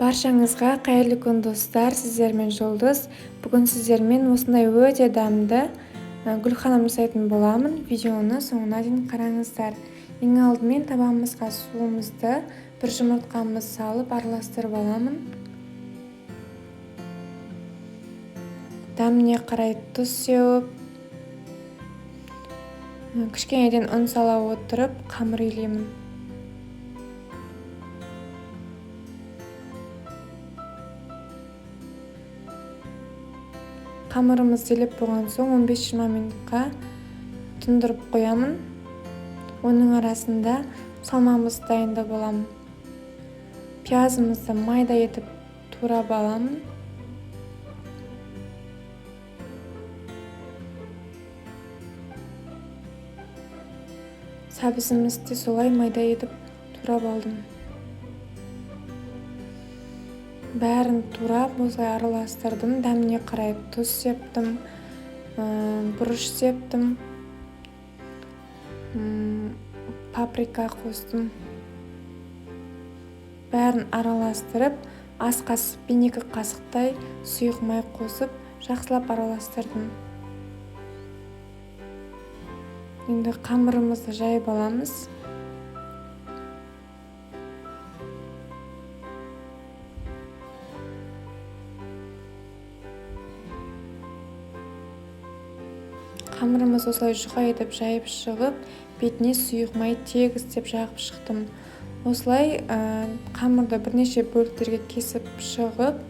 Баршаңызға қайырлы күн, достар! Сіздермен Жұлдыз. Бүгін сіздермен осындай өте дәмді гүлханам жасайтын боламын. Видеоны соңына дейін қараңыздар. Ең алдымен табамызға суымызды, бір жұмыртқамызды салып араластырып аламын. Дәміне қарай тұз сеуіп, кішкенеден ұн сала отырып қамыр илеймін. Қамырымызды илеп болған соң 15-20 минутқа тұндырып қоямын. Оның арасында салмамызды дайындап аламын. Пиязымызды майда етіп турап аламын. Сәбізімізді солай майда етіп турап алдым. Бәрін турап, осылай араластырдым. Дәміне қарай тұз септім, бұрыш септім, паприка қостым. Бәрін араластырып, ас қасықпен 2 қасықтай сұйық май қосып, жақсылап араластырдым. Енді қамырымызды жайып аламыз. Қамырымыз осылай жұқа етіп жайып шығып, бетіне сұйық май тегістеп жағып шықтым. Осылай қамырды бірнеше бөліктерге кесіп шығып,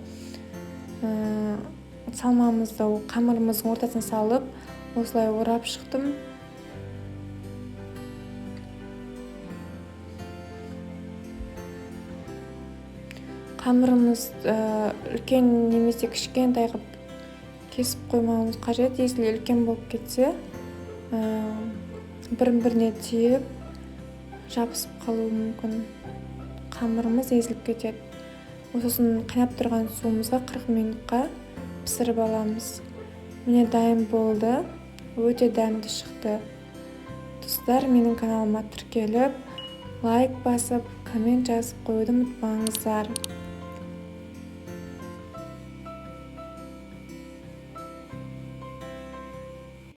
салмамызды қамырымыздың ортасына салып, осылай орап шықтым. Қамырымыз үлкен немесе кішкентай қылып кесіп қоймауымыз қажет. Если үлкен болып кетсе, бір-біріне тиіп, жабысып қалуы мүмкін. Қамырымыз езіліп кетеді. Сосын қайнап тұрған суымызға 40 минутқа пісіріп аламыз. Міне, дайын болды. Өте дәмді шықты. Достар, менің каналыма тіркеліп, лайк басып, коммент жазып қоюды ұмытпаңыздар.